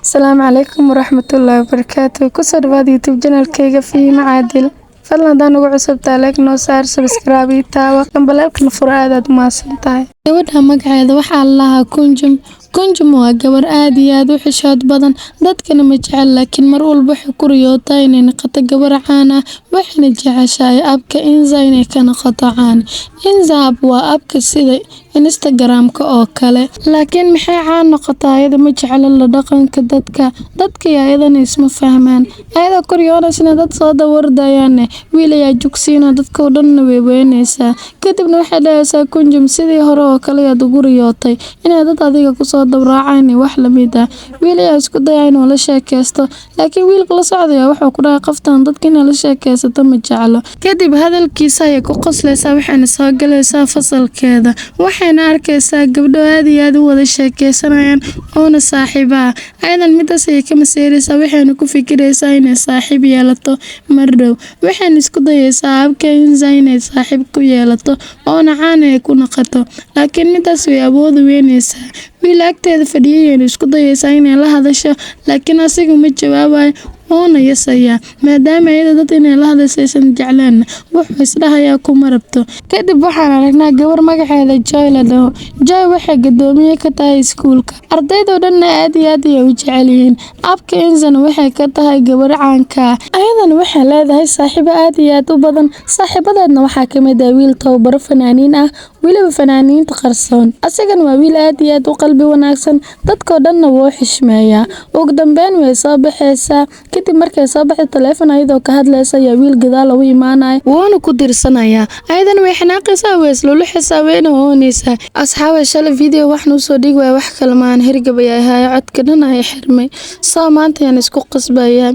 Asalaamu calaykum waraxmatullaahi wabarakaatu. Kusoo dhawaada YouTube channelkayga Fiima Caadil. Fadlan haddaan ugu cusubtahay, like noo saar, subscribe ii taabo, gambaleelkana furo. Aad aad u mahadsan tahay. Gabadha magaceeda waxaa la lahaa Kunjum. Kunjum waa gabar aad iyo aad u xishood badan, dadkana ma jecel, laakiin mar walba waxay ku riyootaa inay noqoto gabar caan ah, waxayna jeceshahay app-ka Insta inay ka noqoto caan. Insta app waa app-ka sida Instagram-ka oo kale, laakiin maxay caan noqotaa? Ayada ma jecla la dhaqanka dadka, dadka iyo ayadana isma fahmaan. Ayadoo ku riyoonaysa inay dad soo daba ordayaan, wiil ayaa jugsiina, dadka oo dhanna way weynaysaa. Kadibna waxay dhahaysaa Kunjum, sidii hore oo kale ayaad ugu riyootay inay dad adiga kusoo dabraacaan iyo wax lamid ah. Wiil ayaa isku daya inuu la sheekeysto, laakiin wiilka la socdaya wuxuu ku dhahay, qoftan dadka inay la sheekeysato ma jeclo. Kadib hadalkiisa ayay ku qoslaysaa, waxayna soo galaysaa fasalkeeda, waxayna arkaysaa gabdho aad iyo aad u wada sheekeysanayaan oona saaxiibo ah. Ayadan midaas ayay ka maseeraysaa, waxayna ku fikiraysaa inay saaxiib yeelato mar dhow. Waxayna isku dayaysaa app-ka Insta inay saaxiib ku yeelato oona caan ay ku noqoto, laakiin midaas way awoodi weynaysaa. Wiil agteeda fadhiyay ayayna isku dayaysaa inay la hadasho, laakiin asiga ma jawaabayo, wuuna yasayaa. Maadaama ayada dad inay la hadasho aysan jecleen, wuxuu isdhahayaa kuma rabto. Kadib waxaan aragnaa gabar magaceeda Joy la dhaho. Joy waxay guddoomiye ka tahay iskuulka, ardaydoo dhanna aad iyo aad ayay u jecel yihiin. App-ka Instana waxay ka tahay gabar caanka ah. Ayadana waxay leedahay saaxiibo aad iyo aad u badan. Saaxiibadeedna waxaa ka mid ah wiil tababaro fanaaniin ah, weliba fanaaniinta qarsoon. Asagana waa wiil aad iyo aad u qalbi wanaagsan, dadkoo dhanna wuu xishmeeyaa. Ugu dambeyn way soo baxaysaa. Kadib markay soo baxday, taleefon ayadoo ka hadlaysa ayaa wiil gadaal ugu imaanaya, wuuna ku dirsanayaa. Ayadana way xanaaqaysaa, way isluluxaysaa, wayna oonaysaa. Asxaabay, shalay video waxaan usoo dhigi waaya wax kale maahan, hergab ayaa ahaaya, codka dhan ay xirmay, soo maanta ayaan isku qasbayaa.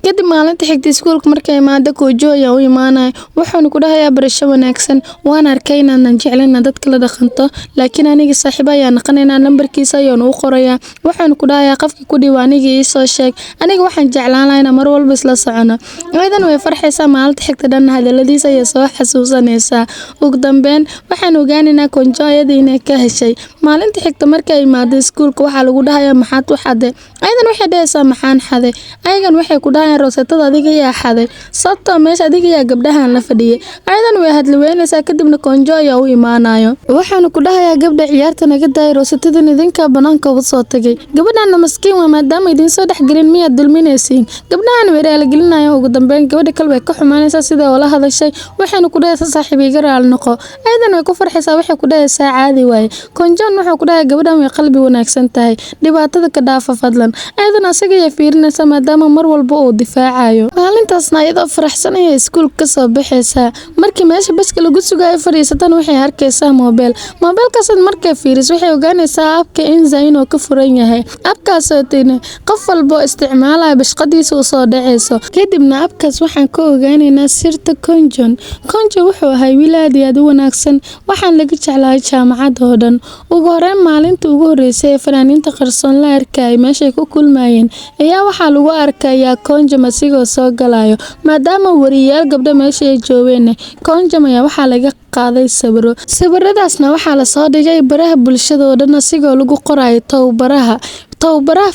Kadib maalinta xigta iskuulka markay imaado, Koojo ayaa u imaanaya, wuxuuna ku dhahayaa, barasho wanaagsan. Waan arkay inaanan jeclayn inaad dadka la dhaqanto, laakiin aniga saaxiibo ayaa naqanaynaa. Nambarkiisa ayaan u qorayaa, wuxuuna ku dhahayaa, qofka ku dhiibo aniga ii soo sheeg, aniga waxaan jeclaan lahaa inaan mar walba isla socono. Ayadan way farxaysaa. Maalinta xigta dhan hadaladiisa ayay soo xasuusanaysaa. Ugu dambeyn waxaan ogaanaynaa Konjo ayada inay ka heshay. Maalinta xigta markay imaado iskuulka, waxaa lagu dhahayaa, maxaad u xaday? Ayadan waxay dhahaysaa, maxaan xaday? Ayagan waxay ku dhahayaan, roosetada adiga ayaa xaday, sababtoo meesha adiga ayaa gabdhahan la fadhiyay. Ayadan way hadli weynaysaa. Kadibna Konjo ayaa u imaanayo, waxaana ku dhahayaa, gabdha ciyaarta naga daayay, roosetadan idinkaa banaanka uga soo tagay, gabadhana maskiin waa, maadaama idinsoo dhexgelin miyaad dulminaysiin? Gabdhahan way raaligelinayaan. Ugu dambeyn gabadha kale way ka xumaanaysaa sida oola hadashay, waxayna ku dhahaysaa, saaxiib, iga raali noqo. Ayadan way ku farxaysaa, waxay ku dhahaysaa, caadi waaye. Konjon wuxuu ku dhahay, gabadhan way qalbi wanaagsan tahay, dhibaatada ka dhaafa fadlan. Ayadan asaga ayaa fiirinaysa, maadaama mar walba uu difaacayo. Maalintaasna ayadoo faraxsan ayay iskuulka kasoo baxaysaa. Markii meesha baska lagu sugayo fadhiisatan, waxay arkaysaa moobeel. Moobeelkaas markay fiiriso, waxay ogaanaysaa app-ka Insta inuu ka furan yahay. App-kaasootina qof walba oo isticmaalaya bashqadiisa u soo dhacayso. Kadibna app-kaas waxaan ka ogaanaynaa sirta Konjon. Konjon wuxuu ahay wiil aad iyo aad u wanaagsan, waxaan laga jeclahay jaamacadda oo dhan. Ugu horeyn, maalinta ugu horeysay ee fanaaniinta qarsoon la arkayay meeshay ku kulmayeen ayaa waxaa lagu arkayaa Konjam asigoo soo galayo. Maadaama wariyayaal gabdho meesha ay joogeen, Konjam ayaa waxaa laga qaaday sawiro. Sawiradaasna waxaa lasoo dhigay baraha bulshada oo dhan, asigoo lagu qorayo tababaraha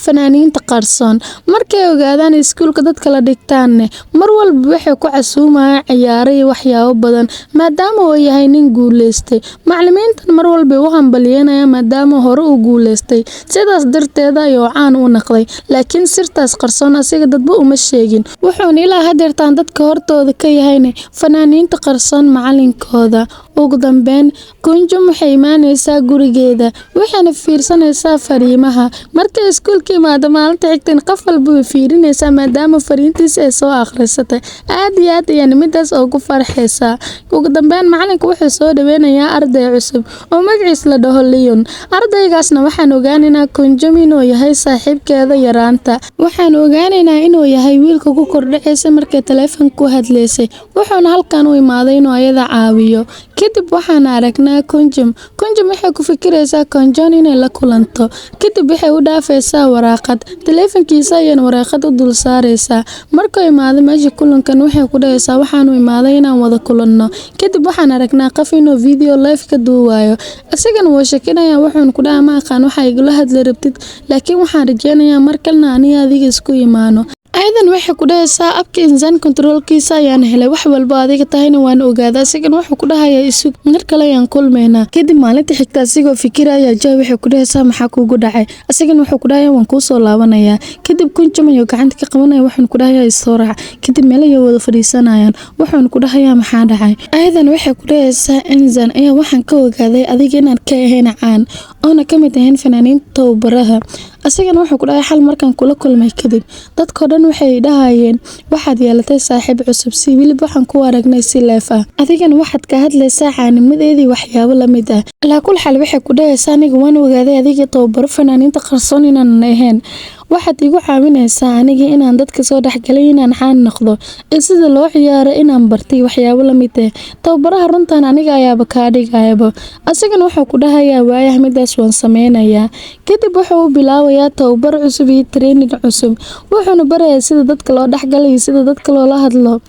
fanaaniinta qarsoon. Markay ogaadaan iskuulka dadka la dhigtaanne, mar walba waxay ku casuumayaan ciyaaro iyo waxyaabo badan, maadaama uu yahay nin guuleystay. Macalimiintan mar walba u hambalyeynayaan maadaama hore uu guuleystay, sidaas darteeda ayuu caan u noqday. Laakiin sirtaas qarsoon asiga dadba uma sheegin, wuxuuna ilaa hadeertaan dadka hortooda ka yahayne fanaaniinta qarsoon macalinkooda. Ugu dambeyn Kunjum waxay imaanaysaa gurigeeda, waxayna fiirsanaysaa fariimaha. Markay iskuulka imaado maalinta xigtan, qof walba way fiirinaysaa, maadaama fariintiisa ay soo akhrisatay. Aad iyo aad ayaan midaas ugu farxaysaa. Ugu dambeyn macalinka wuxuu soo dhaweynayaa arday cusub oo magaciis la dhaho Leon. Ardaygaasna waxaan ogaanaynaa Kunjum inuu yahay saaxiibkeeda yaraanta. Waxaan ogaanaynaa inuu yahay wiilka ku kordhacaysa markay taleefanka ku hadlaysay, wuxuuna halkan u imaaday inuu ayada caawiyo. Kadib Kadib waxaan aragnaa Kunjum. Kunjum waxay ku fikiraysaa Konjon inay la kulanto. Kadib waxay u dhaafaysaa waraaqad. Taleefankiisa ayayna waraaqad u dul saaraysaa. Markuu imaado meesha kulankan, waxay ku dhahaysaa, "Waxaanu imaaday inaan wada kulanno." Kadib waxaan aragnaa qof inuu video live ka duubayo. Isagana wuu shakinaya, wuxuuna ku dhahaa, "Ma aqaan waxa igula hadli rabtid, laakiin waxaan rajeynayaa mar kalena aniga adiga isku imaano." Ayadan waxay ku dhahaysaa, "App-ka Insan control-kiisa ayaan helay, wax walba adiga tahayna waan ogaaday." Asigana wuxuu ku dhahayaa, "Isug, mar kale ayaan kulmaynaa." Kadib maalinta xigta, asigoo fikiraya, Joy waxay ku dhahaysaa, "Maxaa kuugu dhacay?" Asigana wuxuu ku dhahayaa, "Waan kuu soo laabanayaa." Kadib Kunjum ayuu gacanta ka qabanaya, wuxuuna ku dhahayaa, "Isoo raac." Kadib meel ayay wada fadhiisanayaan, wuxuuna ku dhahayaa, "Maxaa dhacay?" Ayadan waxay ku dhahaysaa, "Inzan ayaa waxaan ka ogaaday adiga inaad ka ahayn caan oona ka mid ahayn fanaaniinta tababaraha." Asigana wuxuu ku dhahay, "Xal markaan kula kulmay kadib, dadkoo dhan waxay dhahayeen waxaad yeelatay saaxiib cusub, si weliba waxaan ku aragnay si live ah, adigana waxaad ka hadlaysaa caanimadeedii, waxyaabo lamid ah." Alaa kul xaal, waxay ku dhahaysaa, "Aniga waan ogaaday adiga tababaro fanaaniinta qarsoon inaanan ahayn. Waxaad igu caawinaysaa aniga inaan dadka soo dhexgalay, inaan caan noqdo iyo sida loo ciyaaro inaan bartay, waxyaabo lamid ah. Tababaraha runtan aniga ayaaba kaa dhigayaba." Asigana wuxuu ku dhahayaa, "Waayah, midaas waan sameynayaa." Kadib wuxuu u bilaabayaa tababar cusub iyo training cusub, wuxuuna barayaa sida dadka loo dhexgalo iyo sida dadka loola hadlo.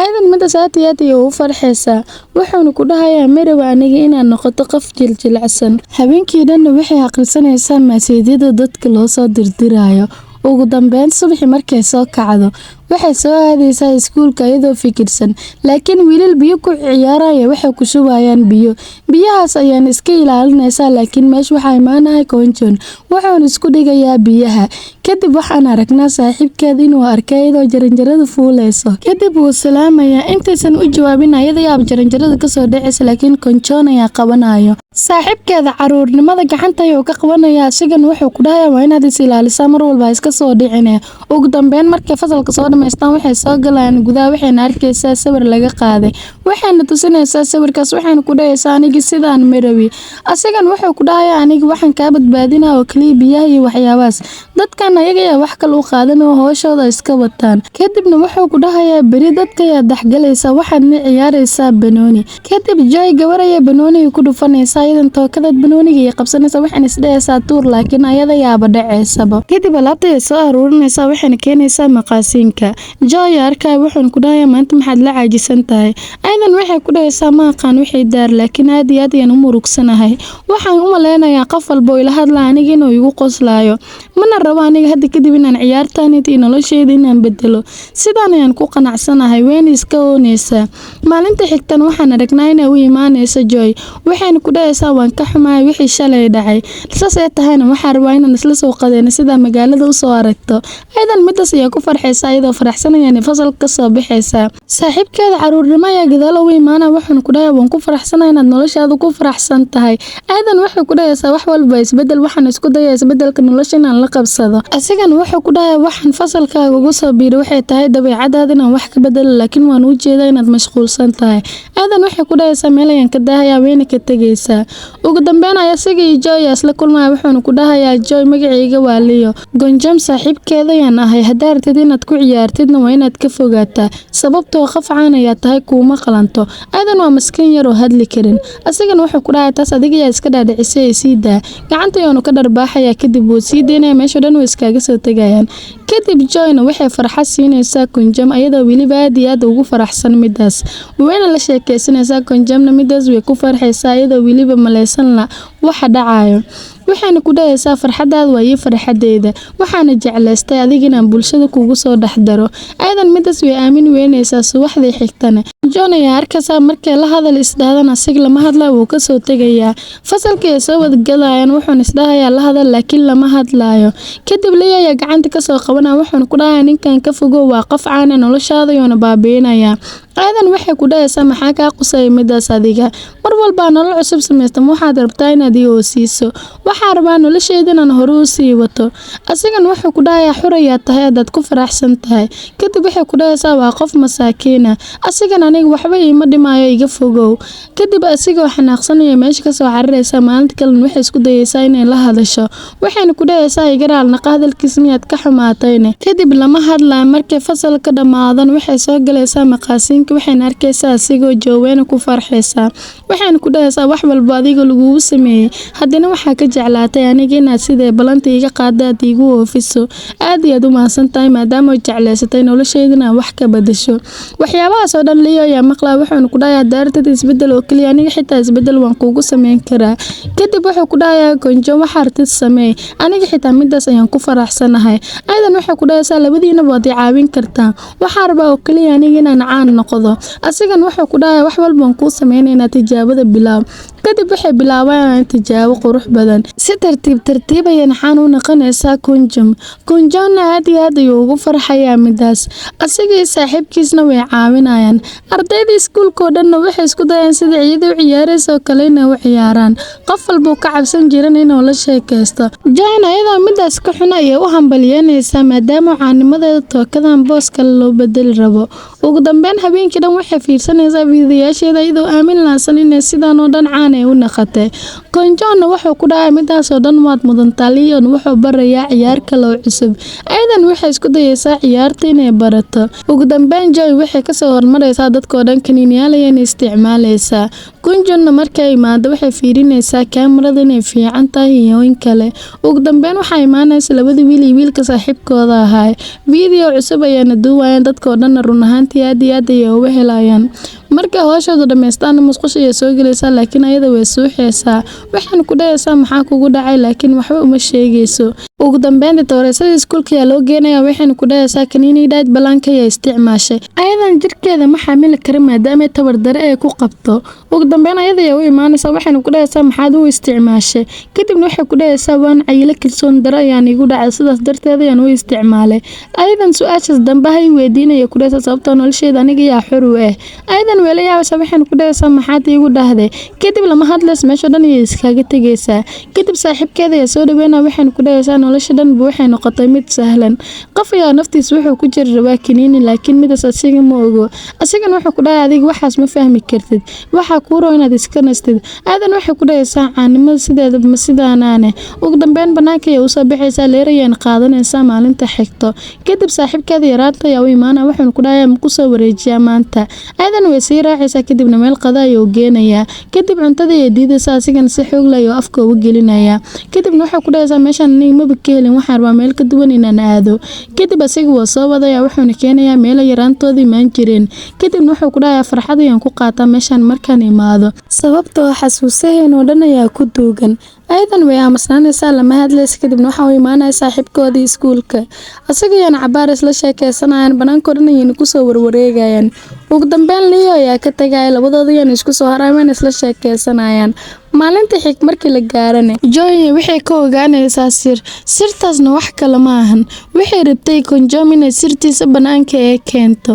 Ayadan midaas aad iyo aad ayay ugu farxaysaa, wuxuuna ku dhahayaa, "Marawa aniga inaad noqoto qof jiljilacsan." Habeenkii dhanna waxay akhrisanaysaa message-yada dadka loo soo dirdirayo. Ugu dambeyn, subaxii markay soo kacdo, waxay soo aadaysaa iskuulka iyadoo fikirsan, laakiin wiilal biyo ku ciyaaraya waxay ku shubayaan biyo. Biyahaas ayaan iska ilaalinaysaa, laakiin meesha waxaa imaanaya Konjon, wuxuuna isku dhigayaa biyaha. Kadib waxaan aragnaa saaxiibkeed inuu arkay iyadoo jaranjarada fuuleyso. Kadib wuu salaamayaa. Intaysan u jawaabin, ayada yaab jaranjarada kasoo dhacaysa, laakiin Konjon ayaa qabanayo. Saaxiibkeeda caruurnimada gacanta ayuu ka qabanayaa, asigana wuxuu ku dhahayaa, "Waa inaad is ilaalisaa, mar walba ha iska soo dhicine." Ugu dambeyn, markay fasalka soo dhamaystaan, waxay soo galayaan gudaha, waxayna arkaysaa sawir laga qaaday. Waxayna tusinaysaa sawirkaas, waxayna ku dhahaysaa, "Anigi sidaan marawi." Asigana wuxuu ku dhahayaa, "Aniga waxaan kaa badbaadinaa oo kaliya biyaha iyo waxyaabahaas. Dadkan ayaga ayaa wax kale u qaadan oo hooshooda iska wataan." Kadibna wuxuu ku dhahayaa, "Beri dadka ayaa dhexgalaysaa, waxaadna ciyaaraysaa banooni." Kadib Joy gabar ayaa banooniga ku dhufanaysaa, iyadan tookadaad banooniga ay qabsanaysaa, waxayna isdhahaysaa tuur, laakiin ayada yaaba dhaceysaba. Kadib alaabta ay soo aruurinaysaa, waxayna keenaysaa maqaasiinka. Joy arkaya, wuxuuna ku dhahayaa, "Maanta maxaad la caajisan tahay?" Ayadan waxay ku dhahaysaa, "Ma aqaan wixii daar, laakiin aad iyo aad ayaan u murugsanahay. Waxaan u maleynayaa qof walba oo ila hadla aniga inuu igu qoslaayo. Mana rabo aniga hadda kadib inaan ciyaartaanid iyo nolosheyda inaan bedelo. Sidaan ayaan ku qanacsanahay." Wayna iska oonaysaa. Maalinta xigtan waxaan aragnaa inay u imaanayso Joy, waxayna ku dhahaysaa, "Waan ka xumahay wixii shalay dhacay. Saas ay tahayna, waxaan rabaa inaan isla soo qadeyno sidaa magaalada usoo aragto." Ayadan midaas ayaa ku farxaysa. Iyadoo faraxsan ayaan fasalka kasoo baxaysaa. Saaxiibkeeda caruurnimo ayaa gadaal ugu imaanaya, wuxuuna ku dhahay, "Waan ku faraxsanahay inaad noloshaada ku faraxsan tahay." Aadan waxay ku dhahaysaa, "Wax walba isbedel, waxaan isku dayaa isbedelka nolosha inaan la qabsado." Asigana wuxuu ku dhahay, "Waxaan fasalkaaga ugu soo biiray waxay tahay dabeecadaada inaan wax ka bedelo, laakiin waan u jeedaa inaad mashquulsan tahay." Aadan waxay ku dhahaysaa, "Meel ayaan ka daahayaa." Wayna ka tegaysaa. Ugu dambeyn, asiga iyo Joy ayaa isla kulmaya, wuxuuna ku dhahayaa Joy, "Magacayga waa Leo Gonjam, saaxiibkeeda ayaan ahay. Haddaa rabtid inaad ku ciyaartidna, waa inaad ka fogaataa, sababtoo qof caan ayaa tahay, kuuma qalanto." Aadan waa maskiin yar oo hadli karin. Asigana wuxuu ku dhahay, "Taas adiga ayaa iska dhaadhicisay ee sii daa." Gacanta ayaanu ka dharbaaxayaa, kadib wuu sii daynaya, meesha dhan way iskaga soo tegayaan. Kadib Joyna waxay farxad siinaysaa Kunjam, ayadoo weliba aad iyo aad ugu faraxsan midaas. Wayna la sheekeysanaysaa. Kunjamna midaas way ku farxaysaa, iyadoo weliba maleysan la waxa dhacayo. Waxayna ku dhahaysaa, "Farxadaada waa ii farxadeyda, waxaana jeclaystay adiga inaan bulshada kugu soo dhex daro." Aadan midaas way aamin weynaysaa. Subaxdii xigtana John ayaa arkaysaa. Markay la hadal isdhahdan, asiga lama hadlayo, wuu kasoo tegayaa. Fasalkii ay soo wadagalayaan, wuxuuna isdhahayaa la hadal, laakiin lama hadlaayo. Kadib Liya ayaa gacanta kasoo qabanaya, wuxuuna ku dhahayaa, "Ninkan ka fogow, waa qof caana, noloshaada ayuuna baabi'inayaa." Aadan waxay ku dhahaysaa, "Maxaa kaa qusaya midaas? Adiga mar walbaa nolol cusub samaysta, ma waxaad rabtaa inaad ii oosiiso? Waxaa rabaa nolosheyda inaan hore u sii wato." Asigan wuxuu ku dhahayaa, "Xurayaa tahay haddaad ku faraxsan tahay." Kadib waxay ku dhahaysaa, "Waa qof masaakiina asigan, aniga waxba iima dhimaayo, iga fogow." Kadib asigoo xanaaqsanaya meesha kasoo cararaysa. Maalinta kalena waxay isku dayaysaa inay la hadasho, waxayna ku dhahaysaa, "Iga raalnaqa, hadalkiis miyaad ka xumaatayne?" Kadib lama hadlaa. Markay fasalka dhammaadan, waxay soo galaysaa maqaasiinka. Maqaasiinka, waxayna arkaysaa asigoo jooweena ku farxaysaa. Waxayna ku dhahaysaa, "Wax walba adiga lagugu sameeyey, haddana waxaa ka jeclaatay aniga inaad sidee balanta iiga qaada aad iigu oofiso. Aad iyo aad u mahadsan tahay maadaama jeclaysatay nolosheydana wax ka badasho." Waxyaabahaas oo dhan Leo ayaa maqlaa, wuxuuna ku dhahayaa, "Daartad isbedel oo kaliya, aniga xitaa isbedel waan kuugu sameyn karaa." Kadib wuxuu ku dhahayaa Gonjo, "Waxa artid sameey, aniga xitaa midaas ayaan ku faraxsanahay." Ayadan waxay ku dhahaysaa, "Labadiinaba waad i caawin kartaa, waxaa rabaa oo kaliya aniga inaan caan noqdo." Asigan wuxuu ku dhahayaa, "Wax walba waan kuu sameynaynaa, tijaabada bilaab." Kadib waxay bilaabayaan tijaabo qurux badan. Si tartiib tartiib ayayna caan u noqonaysaa Kunjum. Kunjonna aad iyo aad ayuu ugu farxayaa midaas. Asiga iyo saaxiibkiisna way caawinayaan. Ardayda iskuulka oo dhanna waxay isku dayaan sida iyada u ciyaaraysa oo kale inay u ciyaaraan, qof walbuu ka cabsan jiran inuu la sheekaysto. Jane ayadoo midaas ka xun ayay u hambalyeynaysaa maadaama caanimadeeda tookadan boos kale loo bedeli rabo. Ugu dambeyn habeenkii dhan waxay fiirsanaysaa fiidiyoyaasheeda, iyadoo aamin laansan inay sidan oo dhan caan ay u naqatay. Konjonna wuxuu ku dhahay, "Midaas oo dhan waad mudantaa." Leon wuxuu barayaa ciyaar kale oo cusub. Ayadan waxay isku dayaysaa ciyaarta inay barato. Ugu dambeyn Joy waxay kasoo hormaraysaa dadkoo dhan, kaniiniyaal ayayna isticmaalaysaa. Kunjonna markay imaado waxay fiirinaysaa kaamarada inay fiican tahay iyo in kale. Ugu dambeyn waxaa imaanaysa labada wiil iyo wiilka saaxiibkooda ahaa. Video cusub ayaana duubayaan, dadkoo dhanna run ahaantii aad iyo aad ayay uga helayaan. Markay hooshooda dhamaystaan, musqusha ayay soo gelaysaa, laakiin ayada way suuxaysaa. Waxayna ku dhahaysaa, "Maxaa kugu dhacay?" Laakiin waxba uma sheegayso. Ugu dambeyn ditooreysadii iskuulka ayaa loo geenaya, waxayna ku dhahaysaa, "Kaniini diet planka ayaa isticmaashay." Ayadan jirkeeda ma xamili kara maadaama tabar dare ay ku qabto. Ugu dambeyn ayada ayaa u imaanaysaa, waxayna ku dhahaysaa, "Maxaad u isticmaashay?" Kadibna waxay ku dhahaysaa, "Waan cayilo, kalsoon dare ayaan igu dhacay, sidaas darteed ayaan u isticmaalay." Ayadan, "Su-aashaas dambe hay weydiinaya," ku dhahaysaa, "sababtoo nolosheeda aniga yaa xor u ah." Ayadan way la yaabaysaa, waxayna ku dhahaysaa, "Maxaad iigu dhahday?" Kadib lama hadlays, meesha dhan ayay iskaga tegaysaa. Kadib saaxiibkeeda ayaa soo dhaweynaya, waxayna ku dhahaysaa, "Nolosha dhanba waxay noqotay mid sahlan. Qof ayaa naftiisa wuxuu ku jiri rabaa kaniini, laakiin midaas asiga ma ogo." Asigana wuxuu ku dhahay, "Adiga waxaas ma fahmi kartid, waxaa kuu rabo inaad iska nastid." Aadan waxay ku dhahaysaa, "Caanimada sideeda ma sidaanaane?" Ugu dambeyn banaanka ayay usoo baxaysaa, leer ayayna qaadanaysaa maalinta xigto. Kadib saaxiibkeeda yaraanta ayaa u imaanaya, wuxuuna ku dhahayaa, "Ma kusoo wareejiyaa maanta?" Aadan way sii raacaysaa, kadibna meel qada ayuu geenayaa. Kadib cuntada ayay diidaysaa, asigana si xoog leh ayuu afka uga gelinayaa. Kadibna waxay ku dhahaysaa, "Meeshaan aniga maba ka helin, waxaan rabaa meel ka duwan inaan aado." Kadib asiga waa soo wadaya, wuxuuna keenayaa meelo yaraantooda imaan jireen. Kadibna wuxuu ku dhahayaa, "Farxad ayaan ku qaataa meeshaan markaan imaado, sababtoo xasuusaheen oo dhan ayaa ku duugan." Ayadan way aamusnaanaysaa, lama hadlaysa. Kadibna waxaa u imaanaya saaxiibkoodii iskuulka. Asaga ayaana cabaar isla sheekeysanayaan, banaankoo dhan ayayna kusoo warwareegayaan. Ugu dambeyn Leo ayaa ka tagaya, labadooda ayaana isku soo harayaan, wayna isla sheekeysanayaan. Maalinta xig markii la gaarana, Joy waxay ka ogaanaysaa sir. Sirtaasna wax kale ma ahan, waxay rabtay Konjom inay sirtiisa banaanka ee keento.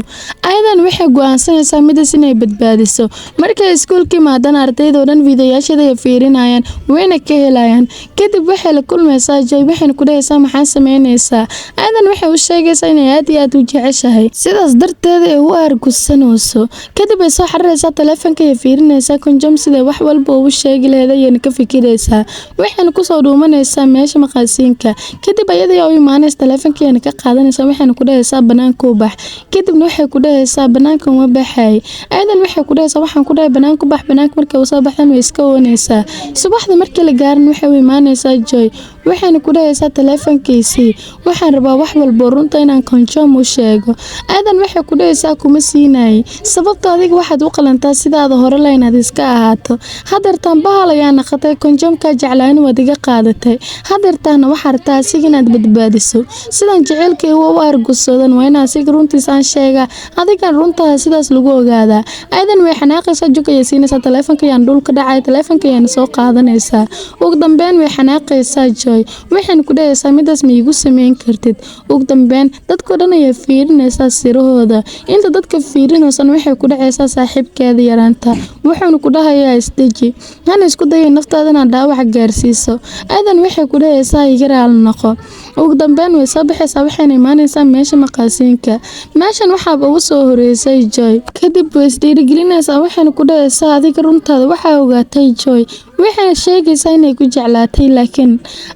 Ayadan waxay go'aansanaysaa midaas inay badbaadiso. Markay iskuulka imaadaan, ardayda oo dhan fiidiyoyaasheeda ay fiirinayaan, wayna ka helayaan. Kadib waxay la kulmaysaa Joy, waxayna ku dhahaysaa, "Maxaa sameynaysaa?" Ayadan waxay u sheegaysaa inay aad iyo aad u jeceshahay, sidaas darteed ay u aargusanayso. Kadib ay soo xariraysaa taleefanka ay fiirinaysaa Konjom, siday wax walba ugu sheegi lahayd ayayna ka fikiraysaa. Waxayna kusoo dhuumanaysaa meesha maqaasiinka. Kadib ayada ayaa u imaanaysa, taleefanka ayayna ka qaadanaysaa, waxayna ku dhahaysaa, "Banaanka u bax." Kadibna waxay ku dhahaysaa, "Banaanka uma baxay." Ayadan waxay ku dhahaysaa, "Waxaan ku dhahay banaanka u bax." Banaanka markay usoo baxdan, way iska oonaysaa. Subaxda markii la gaarin, waxay u imaanaysaa Joy, waxayna ku dhahaysaa, "Taleefankiisii, waxaan rabaa wax walbo runta inaan Konjom u sheego." Aadan waxay ku dhahaysaa, "Kuma siinayay, sababto adiga waxaad u qalantaa sidaada hore le inaad iska ahaato. Hadeertaan bahal ayaa naqatay, Konjomkaa jeclaan waad iga qaadatay, hadeertaana waxaa rabtaa asiga inaad badbaadiso. Sidaan jaceylkay u argusoodan waa inaa asiga runtiis aan sheegaa, adigan runtaa sidaas lagu ogaadaa." Aadan way xanaaqaysaa, jug ayay siinaysaa, taleefanka ayaan dhulka dhacay, taleefanka ayaana soo qaadanaysaa. Ugu dambeyn way xanaaqaysaa Joy, waxayna ku dhahaysaa, "Midaas ma iigu sameyn kartid." Ugu dambeyn dadkoo dhan ayaa fiirinaysaa sirahooda. Inta dadka fiirinaysan, waxay ku dhacaysaa saaxiibkeeda yaraanta, wuxuuna ku dhahayaa, "Isdeji, hana isku dayay naftaada inaad dhaawac gaarsiiso." Aadan waxay ku dhahaysaa, "Iga raali noqo." Ugu dambeyn way soo baxaysaa, waxayna imaanaysaa meesha maqaasiinka. Meeshan waxaaba ugu soo horeysay Joy. Kadib way isdhiirigelinaysaa, waxayna ku dhahaysaa, "Adiga runtaada waxaa ogaatay Joy." Waxayna sheegaysaa inay ku jeclaatay, laakiin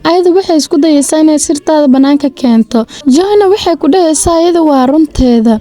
ayadu waxay isku dayaysaa inay sirtaada banaanka keento. Joyna waxay ku dhahaysaa iyadu waa runteeda,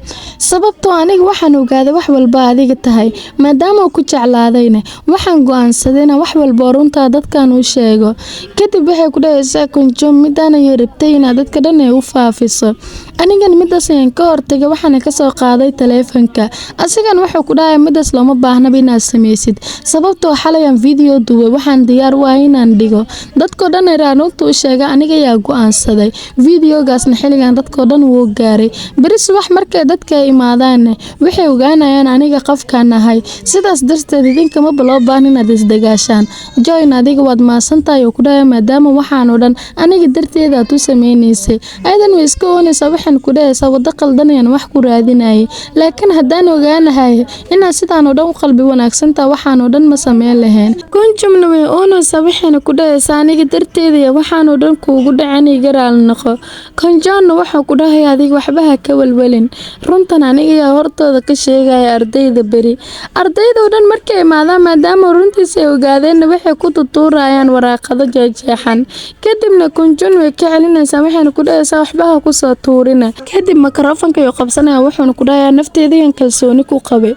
sababtoo aniga waxaan ogaaday wax walba adiga tahay. Maadaama uu ku jeclaadayna, waxaan go'aansaday inaan wax walba oo runtaa dadkan u sheego. Kadib waxay ku dhahaysaa Kunjum, midaan ayay rabtay inaad dadka dhan ay u faafiso. Anigana midaas ayaan ka hortagay, waxaana kasoo qaaday taleefanka. Asigan wuxuu ku dhahay midaas looma baahnaba inaad sameysid, sababtoo xalayaan video duubay, waxaan diyaar u ahay inaan dhigo. Dadkoo dhan ay runta u sheega, aniga ayaa go'aansaday. Videogaasna xilligan dadkoo dhan wuu gaaray. Beri subax markay dadka ay imaadaan, waxay ogaanayaan aniga qofkaan ahay. Sidaas darteed idinka maba loo baahna inaad isdagaashaan. Joyn, adiga waad mahadsantahay, oo ku dhahay, maadaama waxaan oo dhan aniga darteeda aad u sameynaysay. Ayadan way iska oonaysaa, waxaan ku dhahaysaa waddo qaldan ayaan wax ku raadinayay, laakiin haddaan ogaanahay inaad sidaan oo dhan u qalbi wanaagsantaha, waxaan oo dhan ma sameyn lahayn. Kunjumna way oonaysaa, waxayna ku dhahaysaa aniga darteeda iyo waxaan oo dhan kuugu dhacen, iga raali noqo. Konjoonna wuxuu ku dhahay adiga waxba ha ka welwelin, runtan aniga ayaa hortooda ka sheegaya ardayda. Beri ardayda oo dhan markay imaadaan, maadaama runtiisa ay ogaadeenna, waxay ku tutuurayaan waraaqado jeexjeexan. Kadibna Kunjun way ka celinaysaa, waxayna ku dhahaysaa waxba ha kusoo tuurina. Kadib makarafoonka ayuu qabsanaya, wuxuuna ku dhahayaa nafteeda kalsooni ku qabay.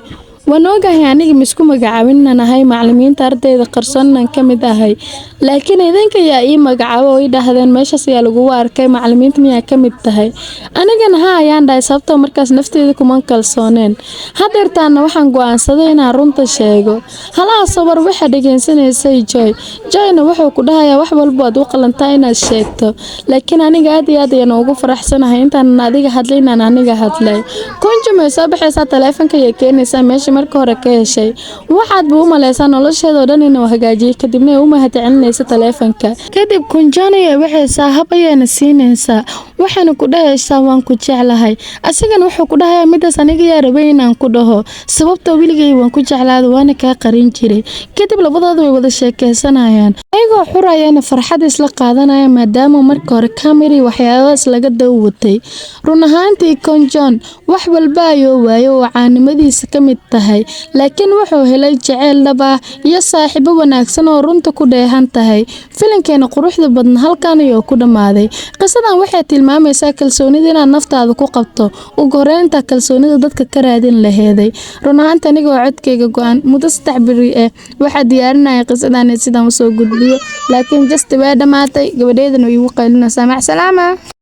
Waan ogahay aniga misku magacaabin inaan ahay macallimiinta ardayda qarsoon inaan ka mid ahay, laakiin idinka ayaa ii magacaabo oo ii dhahdeen meeshaas ayaa lagugu arkay, macallimiinta miyaa ka mid tahay? Anigana ha ayaan dhahay, sababtoo markaas nafteeda kuma kalsooneen. Hadeertaana waxaan go'aansaday inaan runta sheego. Halaha sawir waxaa dhegeysanaysay Joy. Joyna wuxuu ku dhahayaa wax walba waad u qalantaa inaad sheegto, laakiin aniga aad iyo aad ayaan ugu faraxsanahay intaanan adiga hadlay inaan aniga hadlay. Kunjum way soo baxaysaa, taleefanka ayay keenaysaa meesha marka hore ka heshay. Waxaad buu u maleysaa nolosheeda oo dhan inuu hagaajiyay, kadibna ay u mahadcelinaysa taleefanka. Kadib Kunjan ayay waxaysaa, hab ayayna siinaysaa, waxayna ku dhahaysaa waan ku jeclahay. Asigana wuxuu ku dhahayaa midaas aniga yaa rabay inaan ku dhaho, sababtoo weligay waan ku jeclaada, waana kaa qarin jiray. Kadib labadooda way wada sheekeysanayaan, ayagoo xurayana farxad isla qaadanaya, maadaama marka hore kamera waxyaabahaas laga dawatay. Run ahaantii Konjon wax walba ayuu waayay oo caanimadiisa ka mid tahay, laakiin wuxuu helay jaceyl dhab ah iyo saaxiibo wanaagsan oo runta ku dheehan tahay. Filimkeena quruxda badna halkan ayuu ku dhammaaday. Qisadan waxay tilmaamaysaa kalsoonida inaad naftaada ku qabto ugu horeynta kalsoonida dadka ka raadin laheeday. Run ahaantii aniga oo codkayga go'an muddo 3 beri ah waxaa diyaarinaya qisadan sidaan usoo gudbiyo, laakiin just way dhamaatay, gabadheydana way igu qaylinaysaa. Macsalaama.